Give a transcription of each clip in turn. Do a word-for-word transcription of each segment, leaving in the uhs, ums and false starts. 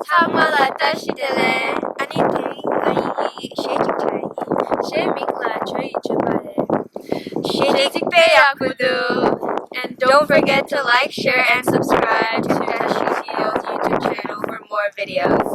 ཚང་མ་ལ་བཀྲ་ཤིས་བདེ་ལེགས། ཨ་ནི་དེ་རིང་ང་ཡི་གཞས་ཅིག་འཁྲབ་ཡིན། གཞས་མིང་ལ་བྲོ་ཡི་མཆོད་པ་རེད། གཞས་ཚིག་དཔེ་ཡག་པོ་འདུག And don't forget to like, share, and subscribe to Dash Studios YouTube channel for more videos.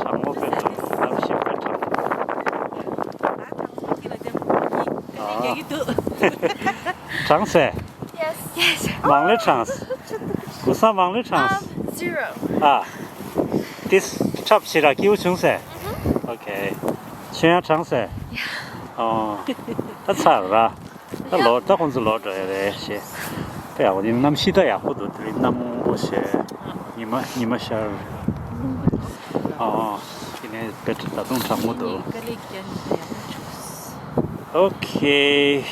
གྲང་མོ་དཔེ་གྲང་མོ། གནམ་གཤིས་དཔེ་གྲང་མོ། གྲང་ཟེར། Yes. Yes. མང་ལོས་གྲང་། གུ་ས་མང་ལོས་གྲང་། Um, zero. ཨ། འདི་འཁྲབ་ཞེ་དྲག་སྐྱིད་པོ་བྱུང་ཟེར། ཨོ་ཁེ། ཁྱོད་ཡང་གྲང་ཟེར། ཨོ། ད་ཚར་ར། ད་ལོ་ད་ཁོང་ཚོ་ལོ་འགྲོ་ཡ་རེད་ཞེས། དཔེ་ཡག་པོ་འདི། གནམ་གཤིས་ད་ཡག་པོ་འདུག་དེ་རིང་གནམ་སྔོན་པོ་བྱས། ཉི་མ་ཉི་མ་ཤར། ཨོ། དེ་ནས་དཔེ་ད་དུང་གྲང་མོ་འདུག་ཨོ་ཁེ།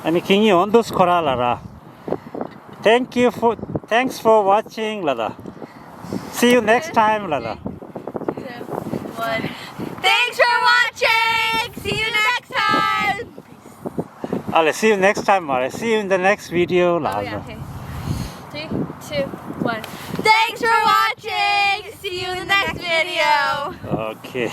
ཨ་ནི་ཁྱེད་གཉིས་འོང་དུས་ཁོ་ར་ལ་ར། Thank you for, thanks for watching ལ་ད། See you next time ལ་ད། One. Thanks for watching. See you next time. ཨ་ལེ། See you next time མ་རེད། See you in the next video ལ་Oh, yeah, ད། Okay. Three, two, one. Thanks for watching. See you in the next video. Okay.